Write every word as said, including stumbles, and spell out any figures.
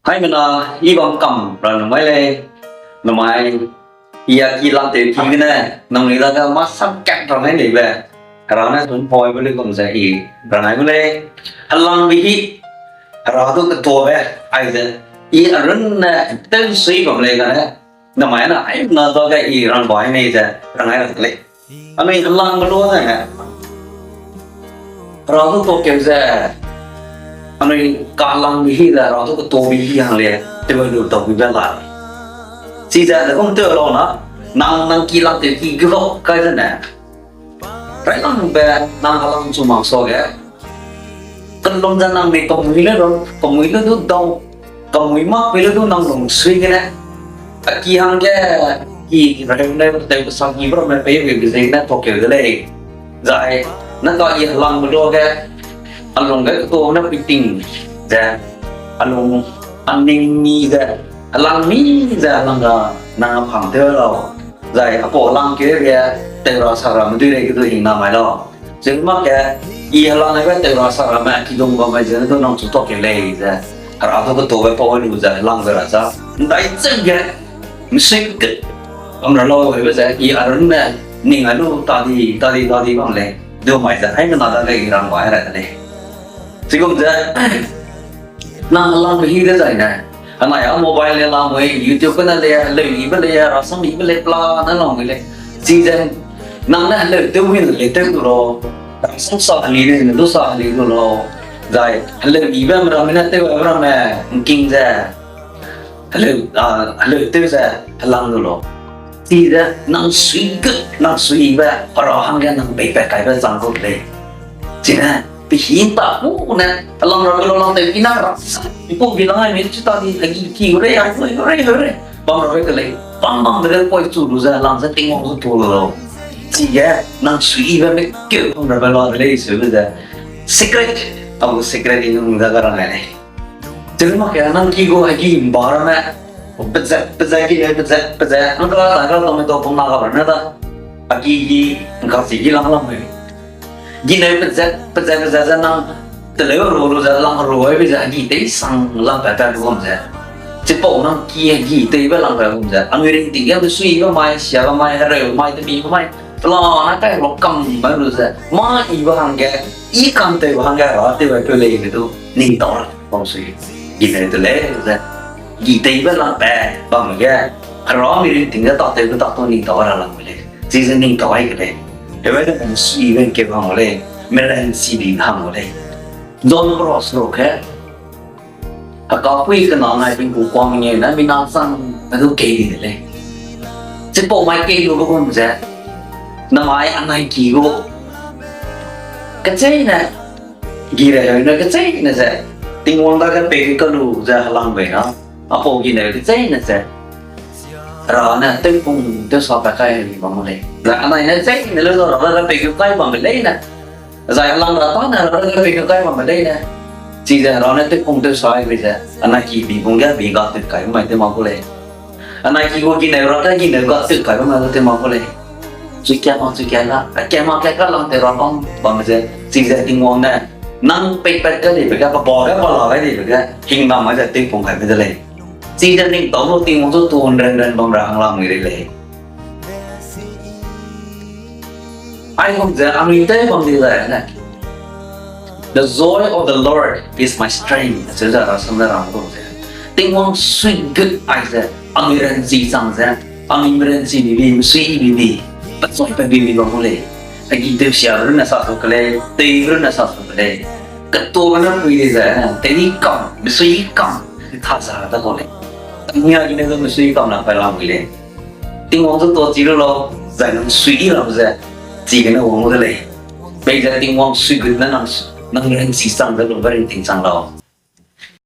Haimena, i bam kam ra namai lei, namai, i a ki lang tew ki gene, nangnui dage masam kat rang ai neibe, Hera ne sun poi be lei gum ze i rang ai gu lei, helangbe hi, Hera du ketuabe, aize, i arunne tew sui bam lei gane, namai na haimena dage i rang bai nei ze rang ai ra de lei. Anui helangbe lu zene, Hera du tuakeu ze, anui kalangbe hi ze Hera du ketuabe hi hang le, tew lu tau bi be la. Chize ne gum tew lau na, nang nang ki lang tew ki gu lau kai zene, railangbe nang helang chu mak suage, kellum ze nang mei kamui le lau, kamui le du dau, kamui mak pei le du nang lungsui gene, a ki hangge, ki reheu ne tew kesa ki be ramme pei be be ziegene tuakeu de lei. Zai, nang ka i helangbe luage, a lung ge ketuane pui ting ze, a lung a ning mi ze, helang mi ze helang ra nang a phang tew lau. Zai apau lang keu be, tew ra sa ramme dui lei ge du hing namai lau. Chigum mak ge, i helang aibe tew ra sa ramme kidung bam mai zene du nang chu tuakeu lei ze, Hera du ketuabe pau lu ze helangbe ra za, ndai cheu ge, misui ke, am ra lau hebe ze, i arunne, ning ai lu tadi, tadi, tadi bam lei, du mai ze, haimena dage i rang bai ra de lei. Chigum ze, nang helangbe hi dezaine, anai a mobile le lamui, YouTube gene le, heleu ibe le, rasam ibe le, pla ne lamui lei. Chize, nang ne heleu tew win le tew du lau, rasam sa heli ne du sa heli du lau. Zai, heleu ibe ramme ne tew ramme, ngking ze, heleu, a, heleu tew ze, helang du lau. Chize, nang sui gut, nang suibe, Hera hangge nang peipat kaibe chang gu lei. Chine, pe hî nta gu ne, helang ramme lu lang tew ki na ra, mpau bi lang ai mi chi ta di, a ki ki gu rei, ai gu rei, gu rei, gu rei. Bam rabe ke lei, bam bam de le poi chu lu ze, helang ze Tingwang zu tu lu lau. Chige, nang suibe me keu bam rabe la de lei seube ze. Secret, a gu secret i nung da ga rang ai lei. Chigum mak ge nang ki gu hegi mba ramme, pezat, pezat ki ne, pezat, pezat, nang ka ta ka tau me tau pum na ga ramme da. A ki gi, nka si gi lang lang me. Gi ne pezat, pezat, pezat ze nang, teleu ru lu ze lang ru ai be ze, hegi teisang lang pat pat lu gum ze. Chipau nang ki hegi teibe lang pat gum ze. Anui ringting ge mesuibe mai, siabe mai, hereu mai, temibe mai. Pela na kai lu kam mai lu ze. Mâ ibe hangge, i kam tewbe hangge, ra tewbe peu lei be du, ning tau ra. Bam sui, gineu de lei ze, gi teibe lang pat bam ge, Hera mi ringting ge tatew ge tak tu ning tau ra lang lei. Chize ning tau ai ke lei. Hebe de mesuibe keu hang lei, meran si di hang lei. John Cross ro ke, hekapui kena nai pingku kuang nge na mina chang na du kei di de lei. Chipau mai kei lu be gum ze, namai anai ki gu. Kecheîne, gi reheu ne kecheîne ze, Tingwang dage pei ka lu ze helang bei na, apau gineu kecheîne ze, Hera ne tewpung tewsa pat kai bam lei. Zai anai ne cheîne lu ze Hera dage pei kai bambe leine. Zai helang ra tâne Hera dage pei kai bambe leine. Chize Hera ne tewpung tewsa ai bei ze, anai ki bi pung ge bi ga tut kai mai tew mak gu lei. Anai ki gu gineu ra ge gineu ga tut kai mai tew mak gu lei. Chui kia mak, chui kia ga, a kia mak kia ka lang tew ra bam, bam ze, chize Tingwang ne, nang peipat kai dibe ge, pa ba ge, pa la kai dibe ge, hing na mai ze tewpung kai be de lei. Chize ning tau lu Tingwang zu tu ren ren bam ra hang lamui rei lei. Aigum ze anui tew bam di zai ne, The joy of the Lord is my strength, acheu ze rasam ne rang gu ze. Tingwang suigut aize, anui ranchi chang ze, anui ranchi bibi, mesuiyi bibi, pechoibe bibi bam gu lei. Hegi tewsia runne sa su ke lei, tei runne sa su ke lei. Ketuabe ne pui di ze, tei kam, mesuiyi kam, tha za da gu lei. Tangnia gene du mesuiyi kam na pai lamui lei. Tingwang zu tuachi lu lau, zai nang suiyi lau ze, chigene wang gu de lei. Peize Tingwang suigut ne nang, nang ranchi chang ze lube ringting chang lau.